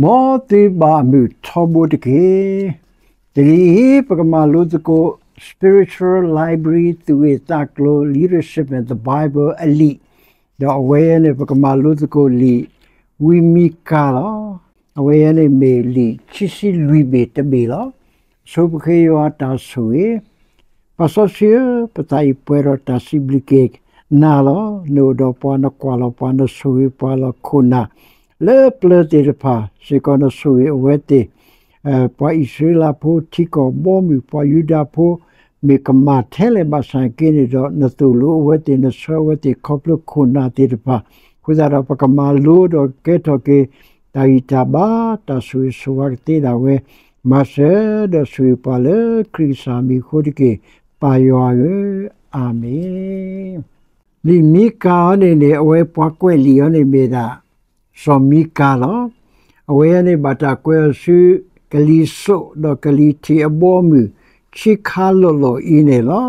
မ်သုဘၣ်အမုာ်ထီဘိတက့ၢ်. တနံၤအံၤ ပကမၤလိသကိး Spiritual Library သူၣ်ဂ့ၢ်သးကျိၤ Leadership and the Bible အလံာ်, ဒီးအဝဲအံၤန့ၣ် ပကမၤလိသကိးလံာ်ဝံမံကၤလီၤ. အဝဲအံၤန့ၣ်မ့ၢ်လံာ်ခံဆံလွံၢ်ဘ့ၣ်တဘ့ၣ်လီၤ. ဆိပဃ့ယွၤအတၢ်ဆိၣ်ဂ့ၤ ပၢ်စီဆှံဧၢ, ပသးအံၤပှဲၤဒီးတၢ်စံးဘျုးက့ၤနၤလီၤ. နအိၣ်ဒီးပှၤ နကွၢ်လီၤပှၤ နဆိၣ်ဂ့ၤပှၤလီၤ. ခိၣ်နၢ်လၢပျၢၤသ့ၣ်တဖၣ်စ့ၢ်ကီး နဆိၣ်ဂ့ၤအဝဲသ့ၣ်, ပှၤအံၣ်စရ့လးဖိ ထံကီၢ်ဘီမုၢ် ပှၤယူဒၤဖိ မ့ၢ်ကမၣ်ထဲလဲၣ်ဘၣ်ဆၣ်က့န့ၣ်ဒီး နသိၣ်လိအဝဲသ့ၣ် နဆှၢအဝဲသ့ၣ် ခီဖျိခိၣ်နၢ်သ့ၣ်တဖၣ်, အဃိသတးဒီး ပကမၤလိဒီးကဲထီၣ်က့ၤ တၢ်ဂံၢ်တၢ်ဘါ တၢ်ဆိၣ်ဂ့ၤဆိၣ်ဝါကသ့ဒၣ်ဝဲ, မၤစၢၤဒီးဆိၣ်ဂ့ၤပှၤလၢခရံာ်ကစၢ်မံၤအဃိတက့ၢ်, ပၢ်ယွၤဧၢ, အၤမ့ၣ်. လံာ်မံကၤအံၤန့ၣ်န့ၣ် အဝဲပှၤကွဲးလံာ်အံၤန့ၣ်မ့ၢ်ဒၣ် စီၤမံကၤလီၤ. အဝဲအံၤန့ၣ် ဘၣ်တၢ်ကွဲးအီၤဆူ ကလံၤစိးဒီးကလံၤထံးအဘီအမုၢ် ခံခါလီၢ်လီၢ်အံၤန့ၣ်လီၤ.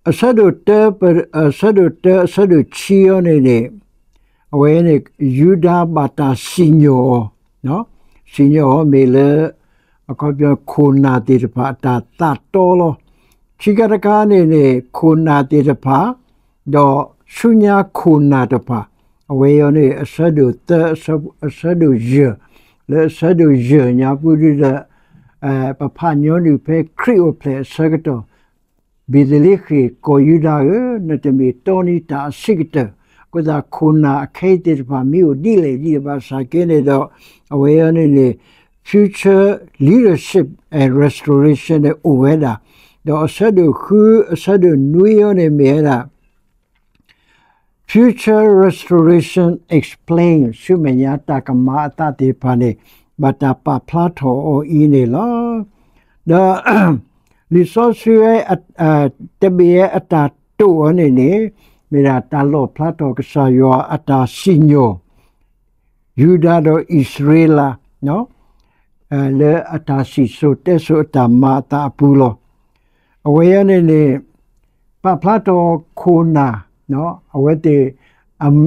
အဆၢဒိၣ်တၢ အဆၢဒိၣ်တၢ အဆၢဒိၣ်ခံအံၤန့ၣ်န့ၣ် အဝဲန့ၣ် ယူဒၤဘၣ်တၢ်စံၣ်ညီၣ်အီၤ, စံၣ်ညီၣ်အီၤမ့ၢ်လၢ အခီပညီ ခိၣ်နၢ်သ့ၣ်တဖၣ်အတၢ်သးတီလီၤ. ခံခါတခါန့ၣ်န့ၣ် ခိၣ်နၢ်သ့ၣ်တဖၣ် ဒီးဆူညါခိၣ်နၢ်တဖၣ်, အဝဲအံၤန့ၣ် အဆၢဒိၣ်သၢ အဆၢဒိၣ်ယဲၢ်, လၢအဆၢဒိၣ်ယဲၢ်ညါပူၤဒ်ဒီး ပဖးညီနုၢ်ဖဲခရံာ်အိၣ်ဖျဲၣ်အဆၢကတီၢ်, ဘ့းသလ့ဃ့ၣ်ကီၢ်ယူဒၤဧၢ, နတမ့ၢ်တီနံၤတၢ်အဆံးကတၢၢ်, အဃိသတးခိၣ်နၢ်အခဲအံၤသ့ၣ်တဖၣ် မ့ၢ်အိၣ်ဒ်လဲၣ်ဒ်လဲၣ်ဘၣ်ဆၣ်က့န့ၣ်ဒီး အဝဲအံၤန့ၣ်န့ၣ် future leadership and restoration န့ၣ်အိၣ်ဝဲဒၣ်, ဒီးအဆၢဒိၣ်ဃု အဆၢဒိၣ်နွံအံၤန့ၣ်မ့ၢ်ဝဲဒၣ် Future Restoration Explained ဆူမဲာ်ညါတၢ်ကမၤအသးသ့ၣ်တဖၣ်န့ၣ် ဘၣ်တၢ်ပာ်ဖျါထီၣ်အီၤအံၤန့ၣ်လီၤ. ဒီး လံာ်စီဆှံဝဲ တဘ့ၣ်ဝဲအတၢ်တိာ်အီၤန့ၣ်န့ၣ် မ့ၢ်ဒၣ်တၢ်လီၣ်ဖျါထီၣ်ကစၢ်ယွၤအတၢ်စံၣ်ညီၣ် ယူဒၤဒီးအံၣ်စရ့လး လၢအတၢ်စံၣ်စိၤတဲစိၤအတၢ်မၤအသးအပူၤလီၤ. အဝဲအံၤန့ၣ်န့ၣ် ပာ်ဖျါထီၣ်ခိၣ်နၢ် အဝဲသ့ၣ်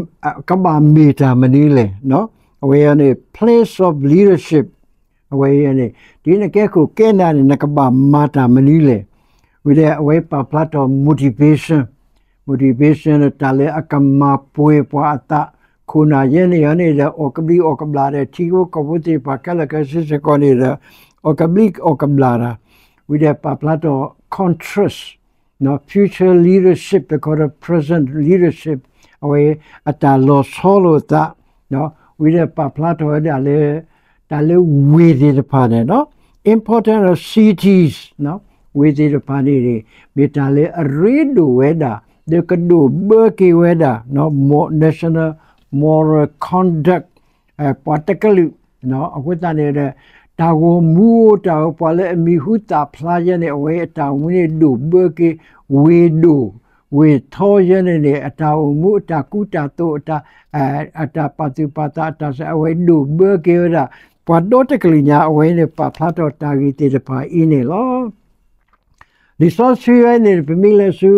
ကဘၣ်မ့ၢ်တၢ်မနုၤလဲၣ်. အဝဲအံၤန့ၣ် place of leadership အဝဲအံၤန့ၣ် ဒ်နကဲခိၣ်ကဲနၢ်န့ၣ် နကဘၣ်မၤတၢ်မနုၤလဲၣ်. ဝံၤဒီးအဝဲပာ်ဖျါထီၣ် motivation, motivation န့ၣ် တၢ်လၢအကမၤပှဲၤပှၤအသး, ခိၣ်နၢ်ယဲန့ၣ်အံၤန့ၣ်ဒီး အီၣ်ကဘျံးအီၣ်ကဘျၣ်ဒီး ထံဖိကီၢ်ဖိသ့ၣ်တဖၣ်ခဲလၢာ်ခဲဆ့စ့ၢ်ကီးန့ၣ်ဒီး အီၣ်ကဘျံးအီၣ်ကဘျၣ်တၢ်, ဝံၤဒီးပာ်ဖျါထီၣ် contrast, future leadership တခီဒီး present leadership အဝဲအတၢ်လီၤဆီလိာ်အသး, ဝံၤဒီးပာ်ဖျါထီၣ်ဝဲဒၣ်လၢ တၢ်လၢဝ့ၢ်သ့ၣ်တဖၣ်န့ၣ် important cities, ဝ့ၢ်သ့ၣ်တဖၣ်န့ၣ် မ့ၢ်တၢ်လၢအရ့ဒိၣ်ဝဲဒၣ် ဒီးကဒိၣ်ဘၢက့ၤဝဲဒၣ် national moral conduct ပှၤတကလုာ်, အဃိသတးန့ၣ်ဒီး တၢ်ဂီၤမူအိၣ်တၢ်ဧိၤ ပှၤလၢအမံၤဟူသၣ်ဖျါယဲန့ၣ် အဝဲအတၢ်အိၣ်မူန့ၣ် ဒိၣ်ဘၢက့ၤ ဝ့ၢ်ဒိၣ် ဝ့ၢ်ထီယဲန့ၣ်န့ၣ် အတၢ်အိၣ်မူ အတၢ်ကူတၢ်သိး အတၢ်ပာ်သူၣ်ပာ်သး အတၢ်စဲ အဝဲဒိၣ်ဘၢက့ၤဝဲဒၣ် ပှၤဒီတကလုာ်ညါ အဝဲန့ၣ် ပာ်ဖျါထီၣ်တၢ်ဂ့ၢ်သ့ၣ်တဖၣ်အံၤန့ၣ်လီၤ. လံာ်စီဆှံဝဲန့ၣ် ပမ့ၢ်လဲၤဆူ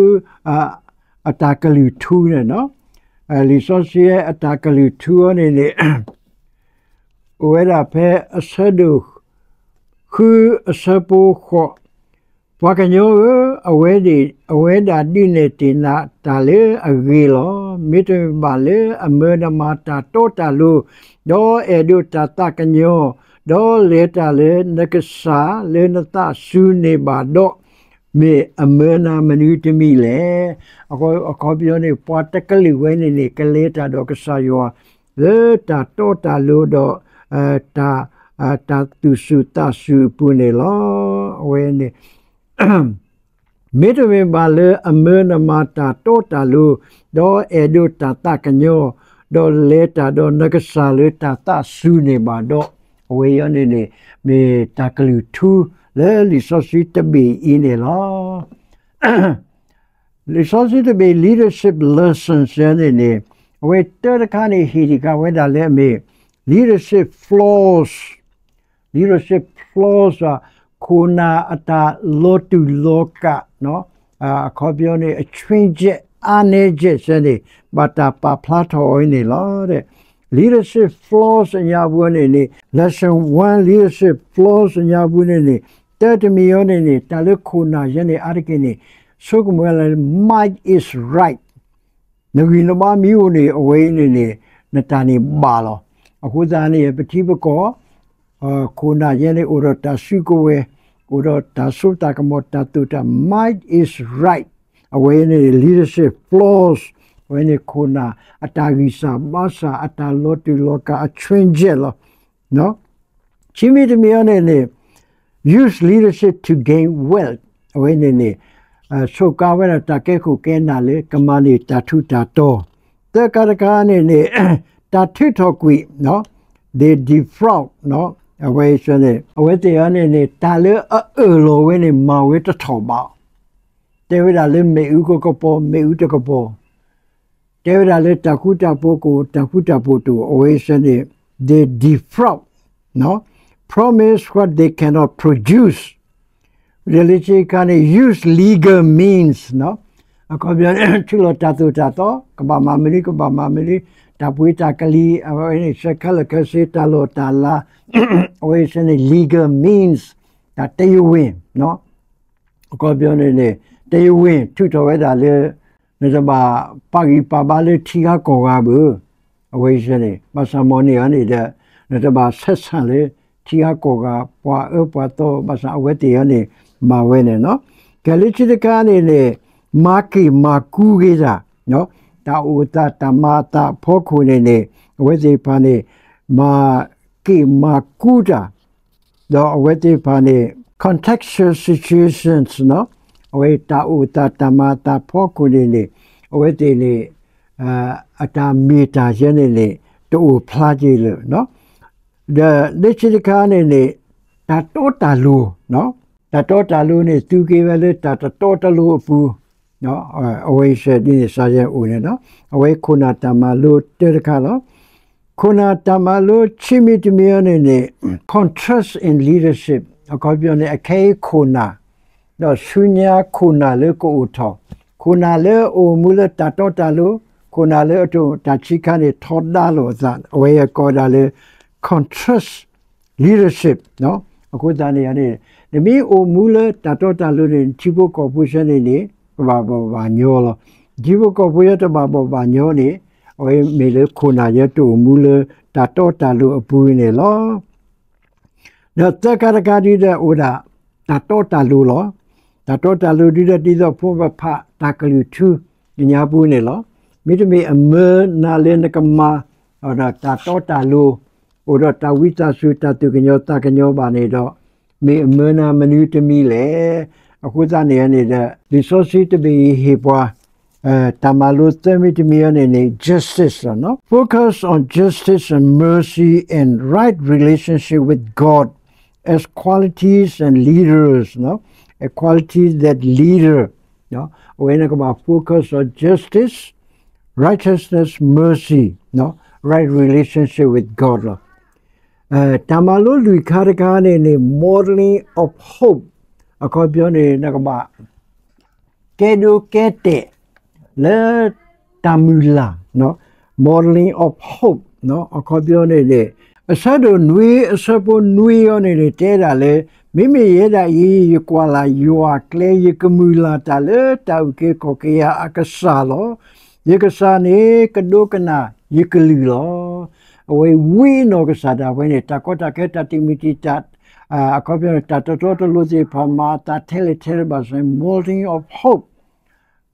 အတၢ်ကလုၢ်ထူန့ၣ်, လံာ်စီဆှံဝဲအတၢ်ကလုၢ်ထူအံၤန့ၣ်န့ၣ် အိၣ်ဝဲဒၣ်ဖဲအဆၢဒိၣ်ဃု အဆၢဖိဃိး, ပှၤကညီဧၢ, အဝဲဒၣ်ဒုးနဲၣ်တ့ၢ်နၤတၢ်လၢအဂ့ၤလီၤ. မ့တမ့ၢ်ဘၣ်လၢအမၢနမၤတၢ်တီတၢ်လိၤ, ဒီးအဲၣ်ဒိးတၢ်သးကညီၤ, ဒီးလဲၤတၢ်လၢနကစၢ်လၢနသးစူၤန့ၣ်ဘၣ်ဒီး, မ့ၢ်အမၢနၤမနုၤတမံၤလဲၣ်. အခီပညီန့ၣ် ပှၤတကလုာ်ဝဲန့ၣ်န့ၣ် ကလဲၤတၢ်ဒီးကစၢ်ယွၤ လၢတၢ်တီတၢ်လိၤဒီး တၢ်သူၣ်စူၤသးစူၤအပူၤန့ၣ်လီၤ. အဝဲန့ၣ် မ့တမ့ၢ်ဘၣ်လၢအမၢနမၤတၢ်တီတၢ်လိၤ, ဒီးအဲၣ်ဒိးတၢ်သးကညီၤ, ဒီးလဲၤတၢ်ဒီးနကစၢ်လၢတၢ်သးစူၤန့ၣ်ဘၣ်ဒီး, အဝဲအံၤန့ၣ်န့ၣ် မ့ၢ်တၢ်ကလုၢ်ထူလၢလံာ်စီဆှံတဘ့ၣ်အံၤန့ၣ်လီၤ. လံာ်စီဆှံတဘ့ၣ် leadership lessons န့ၣ်န့ၣ် အဝဲတၢတခါန့ၣ် ဟ့ၣ်တ့ၢ်ဃာ်ဝဲဒၣ်လၢအမ့ၢ် leadership flaws, leadership flaws ခိၣ်နၢ်အတၢ်လီၤတူာ်လီၤကာ်, အခီပညီန့ၣ် အ strength အါနည်းချက် စဲန့ၣ် ဘၣ်တၢ်ပာ်ဖျါထီၣ်အီၤန့ၣ်လီၤ. leadership flaws အညါပူၤန့ၣ်န့ၣ် lesson one leadership flaws အညါပူၤန့ၣ်န့ၣ် တၢ်တမံၤအံၤန့ၣ်န့ၣ် တၢ်လၢခိၣ်နၢ်ယဲန့ၣ် အါတက့ၢ်န့ၣ် ဆိကမိၣ်ဝဲလၢ might is right နဂံၢ်နဘါမ့ၢ်အိၣ်န့ၣ် အဝဲအံၤန့ၣ်န့ၣ် နတၢ်န့ၣ်ဘၣ်လီၤ. အဃိသတးန့ၣ် ပထံပကီၢ် ခိၣ်နၢ်ယဲန့ၣ် အိၣ်ဒီးတၢ်စုကဝဲၤ, အိၣ်ဒီးတၢ်စိတၢ်ကမီၤ တၢ်သိၣ်တၢ် might is right အဝဲန့ၣ် leadership flaws အဝဲန့ၣ်ခိၣ်နၢ် အတၢ်ဂံၢ်စၢ်ဘါစၢ် အတၢ်လီၤတူာ်လီၤကာ် အ change လီၤ. ခံမံၤတမံၤအံၤန့ၣ်န့ၣ် use leadership to gain wealth အဝဲန့ၣ်န့ၣ် ဆိးကါဝဲဒၣ်တၢ်ကဲခိၣ်ကဲနၢ်လၢကမၤန့ၢ်တၢ်ထူးတၢ်တီၤ, သၢခါတခါန့ၣ်န့ၣ် တၢ်ထုးထီၣ်ကွံာ် they defraud အဝဲန့ၣ် အဝဲသ့ၣ်အံၤန့ၣ်န့ၣ် တၢ်လၢအအၢၣ်လီၤဝဲန့ၣ် မၤဝဲတထီၣ်ဘး, တဲဝဲဒၣ်လၢမ့ၣ်အူကကပီၤ မ့ၣ်အူတကပီၤ တဲဝဲဒၣ်လၢတၢ်ဃူတၢ်ဖိးကအိၣ် တၢ်ဃူတၢ်ဖိးတအိၣ် အဝဲစ့ၢ်န့ၣ် they defraud, promise what they cannot produce. ဒီးလၢခံတခါန့ၣ် use legal means အခီပညီ ထုးလီၤတၢ်သိၣ်တၢ်သီ ကဘၣ်မၤမနုၤ ကဘၣ်မၤမနုၤ တၢ်ပှ့ၤတၢ်ကလံၤ အဝဲန့ၣ် ဆဲးခဲလၢာ်ခဲဆ့ တၢ်လီၢ်တၢ်လၤ အဝဲစ့ၢ်န့ၣ် legal means တၢ် တရားဝင် အခီပညီန့ၣ်န့ၣ် တရားဝင် ထုးထီၣ်ဝဲဒၣ်လၢ နတဘၣ်ပာ်ဂံၢ်ပာ်ဘါလၢထံဂၤကီၢ်ဂၤဘၣ်. အဝဲစ့ၢ်န့ၣ် ဘၣ်ဆၣ်မ့ၢ်န့ၢ်အီၤန့ၣ်ဒီး နတဘၣ်ဆဲးဆၣ်လၢထံဂၤကီၢ်ဂၤ ပှၤအၢပှၤသီ ဘၣ်ဆၣ်အဝဲသ့ၣ်အံၤန့ၣ် မၤဝဲန့ၣ်လီၤ. ကဲလၢခံတခါန့ၣ်န့ၣ် မၤက့ၣ်မၤကူက့ၤတၢ် တၢ်အိၣ်သးတၢ်မၤအသးအဖီခိၣ်န့ၣ်န့ၣ် အဝဲသ့ၣ်တဖၣ်န့ၣ် မၤက့ၣ်မၤကူတၢ် ဒီးအဝဲသ့ၣ်တဖၣ်န့ၣ် contextual situations အဝဲတၢ်အိၣ်သးတၢ်မၤအသးဖီခိၣ်န့ၣ်န့ၣ် အဝဲသ့ၣ်န့ၣ် အတၢ်မ့ၢ်တၢ်ယဲန့ၣ်န့ၣ် တအိၣ်ဖျါက့ၤလၢာ် ဒီးလၢခံတခါန့ၣ်န့ၣ် တၢ်တီတၢ်လိၤ တၢ်တီတၢ်လိၤန့ၣ် သူက့ၤဝဲလၢတၢ်တတီတလိၤအပူၤ အဝဲစ့ၢ်ဒ်န့ၣ် စ့ၢ်ယဲအိၣ်န့ၣ်လီၤ. အဝဲခိၣ်နၢ်တၢ်မၤလိတၢတခါလီၤ. ခိၣ်နၢ်တၢ်မၤလိခံမံၤတမံၤအံၤန့ၣ်န့ၣ် contrast in leadership အခီပညီန့ၣ် အခဲအံၤခိၣ်နၢ် ဒီးဆူညါခိၣ်နၢ်လၢကအိၣ်ထီၣ် ခိၣ်နၢ်လၢအအိၣ်မူလၢတၢ်တီတၢ်လိၤ ခိၣ်နၢ်လၢအတၢ်အိၣ်တၢ်ဆံးခါန့ၣ် ထီဒါလိာ်အသး အဝဲအံၤကိးဝဲဒၣ်လၢ contrast leadership အဃိသတးန့ၣ်န့ၣ် နမ့ၢ်အိၣ်မူလၢတၢ်တီတၢ်လိၤန့ၣ် နထံဖိကီၢ်ဖိဆၢန့ၣ်န့ၣ် ကဘၣ်ဘီၣ်ဘၣ်ညီလီၤ. နထံဖိကီၢ်ဖိယဲတဘၣ်ဘီၣ်ဘၣ်ညီန့ၣ် အဝဲမ့ၢ်လၢခိၣ်နၢ်ယဲတအိၣ်မူလၢတၢ်တီတၢ်လိၤအပူၤန့ၣ်လီၤ. ဒီးသၢခါတခါဒ်ဒီးအိၣ်ဒၣ် တၢ်တီတၢ်လိၤလီၤ. တၢ်တီတၢ်လိၤဒ်ဒီးဒ်သိးဖိမုၣ်ဖိခွါတၢ်ကလုၢ်ထူ ကညါပူၤန့ၣ်လီၤ. မ့တမ့ၢ်အမၢနၤလၢနကမၤ ဒီးတၢ်တီတၢ်လိၤ အိၣ်ဒီးတၢ်ဝံသးစူၤ တၢ်သူၣ်ကညီၤသးကညီၤဘၣ်န့ၣ်ဒီး မ့ၢ်အမၢနၤမနုၤတမံၤလဲၣ်. အဃိသတးန့ၣ်န့ၣ်ဒီး လံာ်စီဆှံတဘ့ၣ်အံၤဟ့ၣ်ပှၤ တၢ်မၤလိသၢမံၤတမံၤအံၤန့ၣ်န့ၣ် justice လီၤ. Focus on justice and mercy and right relationship with God as qualities and leaders, a quality that leader အဝဲန့ၣ်ကဘၣ် focus on justice, righteousness, mercy, right relationship with God လီၤ. တၢ်မၤလိလွံၢ်ခါတခါန့ၣ်န့ၣ် modeling of hope အခီပညီန့ၣ် နကဘၣ် ကဲဒိးကဲတဲာ် လၢတၢ်မုၢ်လၢ် modeling of hope အခီပညီန့ၣ်န့ၣ် အဆၢဒိၣ်နွံ အဆၢဖိနွံအံၤန့ၣ်န့ၣ် တဲဒၣ်လၢ မ့မ့ၢ်ယဲဒၣ်အံၤ ယကွၢ်လၢ်ယွၤအကျဲ ယကမုၢ်လၢ်တၢ်လၢတၢ်အုၣ်က့ၤခီၣ်က့ၤယၤအကစၢ်လီၤ. ယကစၢ်န့ၣ် ကဒိကနၣ်ယကလုၢ်လီၤ. အဝဲဝံအနီၢ်ကစၢ်ဒၣ်ဝဲန့ၣ် တၢ်ကီတၢ်ခဲ တၢ်တံာ်မုၢ်တံာ်တာ် အခီပညီ တၢ်တတီတလိၤသ့ၣ်တဖၣ် မၤအသးထဲလဲၣ်ထဲလဲၣ်ဘၣ်ဆၣ် modeling of hope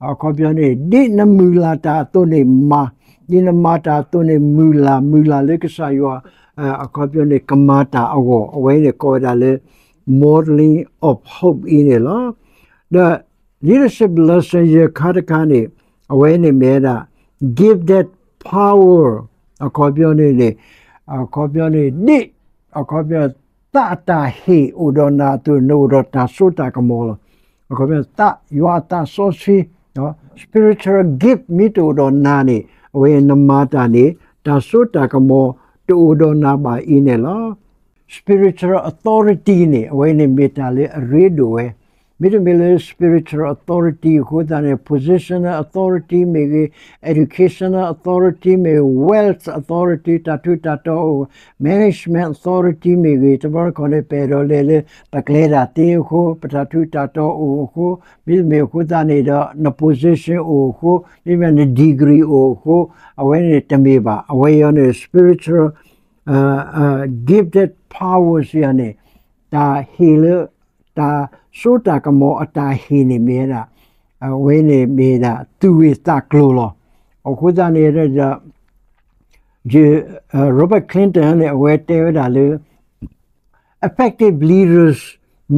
အခီပညီန့ၣ် ဒ်နမုၢ်လၢ်တၢ်အသိးန့ၣ်မၤ, ဒ်နမၤတၢ်အသိးန့ၣ်မုၢ်လၢ်, မုၢ်လၢ်လၢကစၢ်ယွၤ အခီပညီန့ၣ် ကမၤတၢ်အဂီၢ် အဝဲန့ၣ်ကိးဝဲဒၣ်လၢ modeling of hope အံၤန့ၣ်လီၤ. ဒီး leadership lesson ယဲၢ်ခါတခါန့ၣ် အဝဲန့ၣ်မ့ၢ်ဝဲဒၣ် give that power အခီပညီန့ၣ်န့ၣ် အခီပညီန့ၣ် ဒ် အခီပညီ သးအတၢ်ဟ့ၣ်အိၣ်ဒီးနၤအသိး နအိၣ်ဒီးတၢ်စိတၢ်ကမီၤလီၤ. အခီပညီ သးယွၤအသးစီဆှံ spiritual gift မ့ၢ်တအိၣ်ဒီးနၤန့ၣ် အဝဲနမၤတၢ်န့ၣ် တၢ်စိတၢ်ကမီၤတအိၣ်ဒီးနၤဘၣ်အံၤန့ၣ်လီၤ. spiritual authority န့ၣ် အဝဲန့ၣ်မ့ၢ်တၢ်လၢအရ့ဒိၣ်ဝဲ မ့တမ့ၢ်လၢ spiritual authority အဃိသတးန့ၣ် positional authority မ့ၢ်ဂ့ၤ, educational authority မ့ၢ်ဂ့ၤ, wealth authority တၢ်ထူးတၢ်တီၤအိၣ်, management authority မ့ၢ်ဂ့ၤ, တဘျီတခီၣ်န့ၣ် ပအဲၣ်ဒိးလဲၤလၢ ပကျဲဒၣ်သ့အဃိ, ပတၢ်ထူးတၢ်တီၤအိၣ်အဃိ, မ့တမ့ၢ်အဃိသတးန့ၣ်ဒီး န position အိၣ်အဃိ, မ့မ့ၢ်န degree အိၣ်အဃိ, အဝဲန့ၣ်တမ့ၢ်ဘၣ်. အဝဲအံၤန့ၣ် spiritual gifted power စံးယၤန့ၣ် တၢ်ဟ့ၣ်လၢ တၢ်စိတၢ်ကမီၤအတၢ်ဟ့ၣ်န့ၣ်မ့ၢ်ဝဲဒၣ်, အဝဲန့ၣ်မ့ၢ်ဒၣ်သူၣ်ဂ့ၢ်သးကျိၤလီၤ. အဃိသတးန့ၣ်ဒီး Robert Clinton န့ၣ် အဝဲတဲဝဲဒၣ်လၢ effective leaders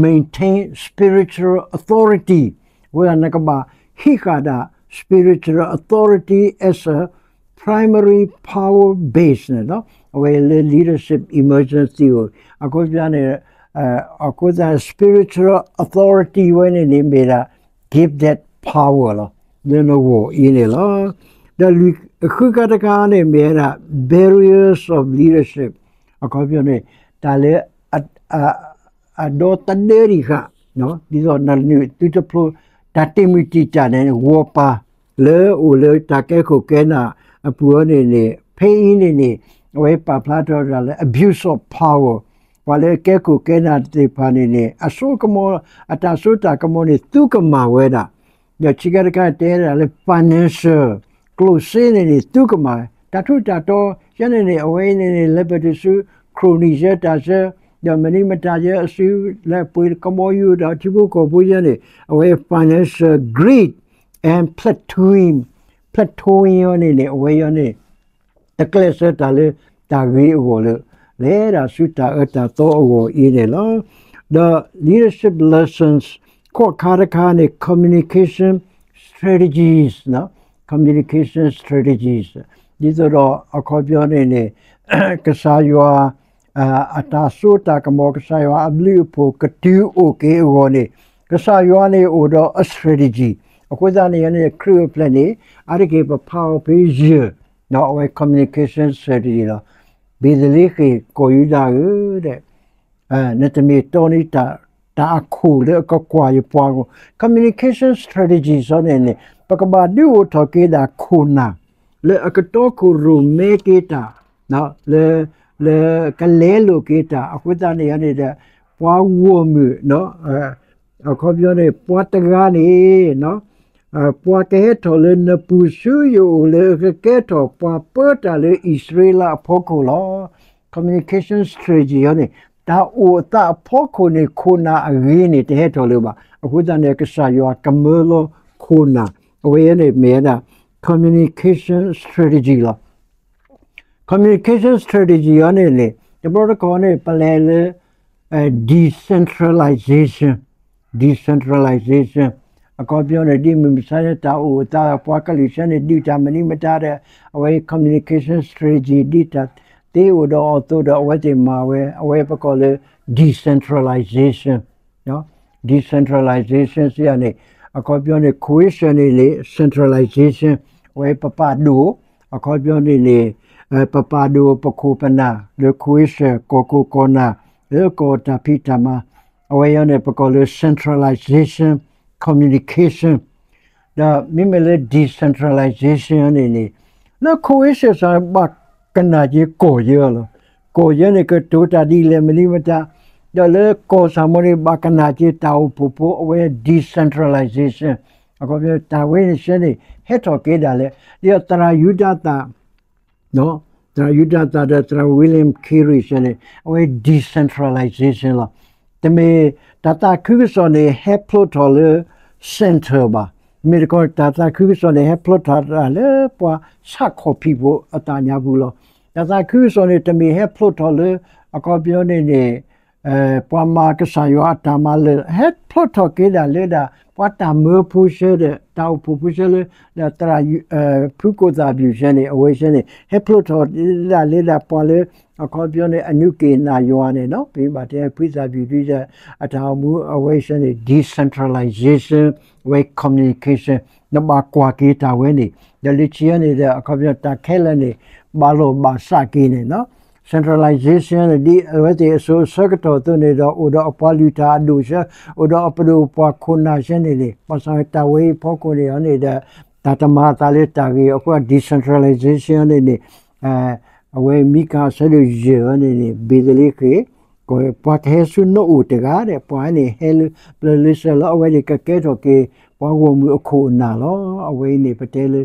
maintain spiritual authority အဃိသတး နကဘၣ်ဟံးဃာ်ဒၣ် spiritual authority as a primary power base န့ၣ်လီၤ. အဝဲလၢ leadership emergency အိၣ် အဃိသတးန့ၣ် အဃိသတး spiritual authority ဝဲန့ၣ်န့ၣ်မ့ၢ်ဒၣ် gifted power လီၤ လၢနဂီၢ်အံၤန့ၣ်လီၤ. ဒီးလွံၢ်ဃုခါတခါန့ၣ်မ့ၢ်ဝဲဒၣ် barriers of leadership အခီပညီန့ၣ် တၢ်လၢ အဒီသဒၢဒံးဃာ် ဒ်သိးနနုာ်သုတဖျိ တၢ်တ့ၢ်မုၢ်တံာ်တာ်န့ၣ် ဂီၤပၤ လၢအိၣ်လၢတၢ်ကဲခိၣ်ကဲနၢ်အပူၤအီၤန့ၣ်န့ၣ် ဖဲအံၤန့ၣ်န့ၣ် အဝဲပာ်ဖျါထီၣ်ဒၣ်လၢ abuse of power ပှၤလၢကဲခိၣ်ကဲနၢ်သ့ၣ်တဖၣ်န့ၣ်န့ၣ် အစိကမီၤ အတၢ်စိတၢ်ကမီၤန့ၣ် သုကမၤဝဲဒၣ် ဒီးခံခါတခါတဲဒၣ်လၢ financial ကျိၣ်စ့န့ၣ်န့ၣ် သုကမၤ တၢ်ထူးတၢ်တီၤ ယဲန့ၣ်န့ၣ် အဝဲအံၤန့ၣ်န့ၣ် လဲၤပတုာ်ဆူ ခရိၣ်နံၣ်ယဲတၢ်ဆၢ ဒီးမနံၤမတၤယဲအစု လဲၤပှ့ၤကဘီယူၤဒီးထံဖိကီၢ်ဖိယဲန့ၣ် အဝဲ financial greed and platoon, platoon အီၤန့ၣ်န့ၣ် အဝဲအံၤန့ၣ် တကျဲးစၢးတၢ်လၢတၢ်ဂ့ၤအဂီၢ်လၢ လဲၤဒၣ်ဆူတၢ်အၢတၢ်သီအဂီၢ်အံၤန့ၣ်လီၤ. ဒီး leadership lessons ခိးခါတခါန့ၣ် communication strategies, communication strategies ဒ်သိးဒီးအခီပညီန့ၣ်န့ၣ် ကစၢ်ယွၤ အတၢ်စိတၢ်ကမီၤ ကစၢ်ယွၤအဘျုးအဖှိၣ်ကတုၤအိၣ်က့ၤအဂီၢ်န့ၣ် ကစၢ်ယွၤန့ၣ်အိၣ်ဒီးအ strategy အဃိသတးန့ၣ်န့ၣ် ခရံာ်အိၣ်ဖျဲၣ်န့ၣ် အါတက့ၢ်ပဖးအီၤဖဲယဲၢ် အဝဲ communication strategy လီၤ. ဘ့ၤသလ့ဃ့ၣ်ကီၢ်ယူဒၤဧၢ နတမ့ၢ်တီန့ၢ် တၢ်အခိၣ်လၢအကကွၢ်ယပှၤအဂီၢ် communication strategy အီၤန့ၣ်န့ၣ် ပကဘၣ်ဒုးအိၣ်ထီၣ်က့ၤဒၣ်ခိၣ်နၢ် လၢအကတီခိၣ်ရိၣ်မဲက့ၤတၢ် လၢ လၢကလဲလိာ်က့ၤတၢ် အဃိသတးန့ၣ်န့ၣ်ဒီး ပှၤဂီၢ်မုၢ် အခီပညီန့ၣ် ပှၤတဂၤန့ၣ် ပှၤကဟဲထီၣ်လၢနပူၤဆူယအိၣ်လၢကကဲထီၣ်ပှၤပၢတၢ်လၢအံၣ်စရ့လးအဖီခိၣ်လီၤ. communication strategy အီၤန့ၣ် တၢ်အိၣ်အသးအဖီခိၣ်န့ၣ် ခိၣ်နၢ်အဂ့ၤန့ၣ် တဟဲထီၣ်လၢၤဘၣ်. အဃိသတးန့ၣ် ကစၢ်ယွၤကမၢလီၤခိၣ်နၢ် အဝဲအံၤန့ၣ်မ့ၢ်ဝဲဒၣ် communication strategy လီၤ. communication strategy အီၤန့ၣ်န့ၣ် တဘျီတခီၣ်န့ၣ် ပလဲၤလၢ decentralization, decentralization အခီပညီန့ၣ် ဒ်မုၢ်မဆါန့ၣ် တၢ်အိၣ်အသးပှၤကလုာ်ဆၢန့ၣ် ဒုးတၢ်မနုၤမတၤဒီး အဝဲ communication strategy ဒ်တၢ်သ့အိၣ်ဒီးအီၤအသိးဒီး အဝဲသ့ၣ်မၤဝဲ အဝဲပကိးလၢ decentralization, decentralization စံးယၤန့ၣ် အခီပညီန့ၣ် coercion န့ၣ်န့ၣ် centralization အဝဲပပာ်ဒိၣ် အခီပညီန့ၣ်န့ၣ် ပပာ်ဒိၣ်ပခိၣ်ပနၢ်လၢ coercion ကီၢ်ခိၣ်ကီၢ်နၢ် လၢကီၢ်တၢ်ဖံးတၢ်မၤ အဝဲအံၤန့ၣ် ပကိးလၢ centralization communication ဒီးမ့မ့ၢ်လၢ decentralization န့ၣ်န့ၣ် လၢ coercion စ့ၢ်ဘၣ်ကနၣ်က့ၤကီၢ်ယဲလီၤ. ကီၢ်ယဲန့ၣ် ကတိၤတၢ်ဒ်လဲၣ်မနုၤမတၤ ဒီးလၢကီၢ်စၢ်မီၤန့ၣ် ဘၣ်ကနၣ်က့ၤတၢ်အိၣ်ဖှိၣ်ဖိ အဝဲ decentralization အခီပညီ တၢ်ဝဲန့ၣ်ဆၢန့ၣ် ဟဲထီၣ်က့ၤဒၣ်လဲာ် ဒ်သိးသရၣ်ယူဒၤသၣ် သရၣ်ယူဒၤသၣ်ဒီးသရၣ် William Carey ဆၢန့ၣ် အဝဲ decentralization လီၤ. တမ့ၢ်တၢ်သးခုကစီၣ်န့ၣ် ဟဲဖျိထီၣ်လၢ center ဘၣ်. မ့ၢ်တခီ တၢ်သးခုကစီၣ်န့ၣ် ဟဲဖျိထီၣ်တၢ်လၢပှၤဆၣ်ခီၣ်ဖံးဖိအသးညါပူၤလီၤ. တၢ်သးခုကစီၣ်န့ၣ် တမ့ၢ်ဟဲဖျိထီၣ်လၢ အခီပညီန့ၣ်န့ၣ် ပှၤမၤကစၢ်ယွၤအတၢ်မၤလၢာ် ဟဲဖျိထီၣ်က့ၤဒၣ်လၢဒၣ် ပှၤတၢ်မၢဖိဆၢဒီး တၢ်အိၣ်ဖှိၣ်ဖိဆၢလၢ ဒီးသရၣ် ဖုကိၣ်သၣ်ဘျုးဆၢန့ၣ် အဝဲဆၢန့ၣ် ဟဲဖျိထီၣ်ဒၣ်လၢဒၣ်ပှၤလၢ အခီပညီန့ၣ် အနုၢ်က့ၢ်နၢ်ယွၤန့ၣ် ပဘၣ်တဲဖုသၣ်ဘျုးဒ်ဒီး အတၢ်အိၣ်မူအဝဲဆၢန့ၣ် decentralization အဝဲ communication နဘၣ်ကွၢ်က့ၤတၢ်ဝဲန့ၣ် ဒီးလၢခံန့ၣ်ဒီး အခီပညီတၢ်ခဲလၢာ်န့ၣ် ဘၣ်လီၢ်ဘၣ်စးက့ၤန့ၣ်လီၤ. decentralization ဒ်အဝဲသ့ၣ်အစိၤအဆၢကတီၢ်အသိးန့ၣ်ဒီး အိၣ်ဒီးအပှၤလုၢ်တၢ်အဒိၣ်ဆၢ, အိၣ်ဒီးအပဒိၣ်ပှၤခိၣ်နၢ်ဆၢန့ၣ်န့ၣ် ဘၣ်ဆၣ်တၢ်ဝဲအံၤဖီခိၣ်န့ၣ်အီၤန့ၣ်ဒီး တၢ်တမၤအသးလၢတၢ်ဂ့ၤအဃိ decentralization န့ၣ်န့ၣ် အဝဲမံကၤအဆၢဒိၣ်ယဲၢ်အီၤန့ၣ်န့ၣ် ဘ့ၣ်သလ့ဃ့ၣ် ပှၤကဟဲဆူနအိၣ်တဂၤဒီး ပှၤန့ၣ်ဟဲလၢပျၢၤလၢစၢၤလီၤ. အဝဲန့ၣ်ကကဲထီၣ်က့ၤ ပှၤဂီၢ်မုၢ်အခိၣ်အနၢ်လီၤ. အဝဲအံၤန့ၣ် ပတဲလၢ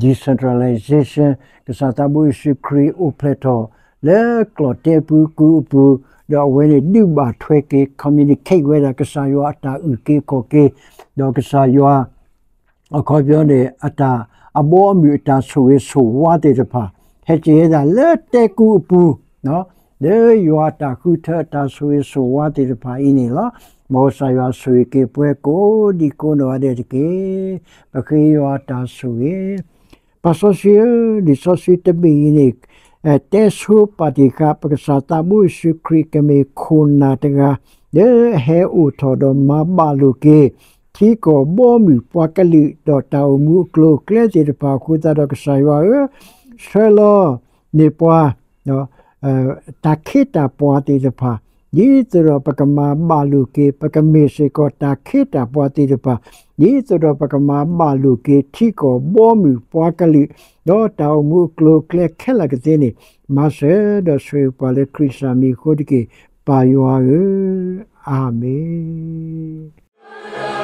decentralization ကစၢ်သးဘိယ့ၣ်ၡူးခရံာ်အိၣ်ဖျဲၣ်ထီၣ်လၢကျီၣ်တဲပူကုအပူၤ, ဒီးအဝဲန့ၣ်ဒုးဘၣ်ထွဲက့ၤ communicate ဝဲဒၣ်ကစၢ်ယွၤအတၢ်အုၣ်က့ၤခီၣ်က့ၤ, ဒီးကစၢ်ယွၤ အခီပညီန့ၣ် အတၢ်အဘီအမုၢ်အတၢ်ဆိၣ်ဂ့ၤဆိၣ်ဝါသ့ၣ်တဖၣ် ဟဲက့ၤဝဲဒၣ်လၢတဲကူအပူၤ လၢယွၤအတၢ်ဃုထၢအတၢ်ဆိၣ်ဂ့ၤဆိၣ်ဝါသ့ၣ်တဖၣ်အံၤန့ၣ်လီၤ. မ်ကစၢ်ယွၤဆိၣ်ဂ့ၤက့ၤပှၤကိးဒံကိးနီၢ်ဂၤဒဲးတက့ၢ်. ပဃ့ယွၤအတၢ်ဆိၣ်ဂ့ၤ ပၢ်စီဆှံဧၢ, လံာ်စီဆှံတဘ့ၣ်အံၤန့ၣ် တဲဆိပာ်တ့ၢ်ဃာ် ပကစၢ်သးဘိယ့ၣ်ၡူးခရံာ်ကမ့ၢ်ခိၣ်နၢ်တဂၤ လၢအဟဲအိၣ်ထီၣ်ဒီးမၤဘၣ်လိာ်က့ၤ ထံကီၢ်ဘီမုၢ်ပှၤကလုာ် ဒီးတၢ်အိၣ်မူအကျိၤအကျဲသ့ၣ်တဖၣ်အဃိသတးဒီး ကစၢ်ယွၤဧၢ, ဆှၢလီၤန့ၢ်ပှၤ တၢ်ခ့တၢ်ပှၤသ့ၣ်တဖၣ် ဒ်သိးဒီးပကမၤဘၣ်လိာ်က့ၤ ပကမ့ၢ်စ့ၢ်ကီးတၢ်ခ့တၢ်ပှၤသ့ၣ်တဖၣ် ဒ်သိးဒီးပကမၤဘၣ်လိာ်က့ၤ ထံကီၢ်ဘီမုၢ်ပှၤကလုာ် ဒီးတၢ်အိၣ်မူအကျိၤအကျဲခဲလၢာ်ကသ့န့ၣ် မၤစၢၤဒီးဆိၣ်ဂ့ၤပှၤလၢခရံာ်စၢ်မံၤအဃိတက့ၢ်. ပၢ်ယွၤဧၢ, အၤမ့ၣ်.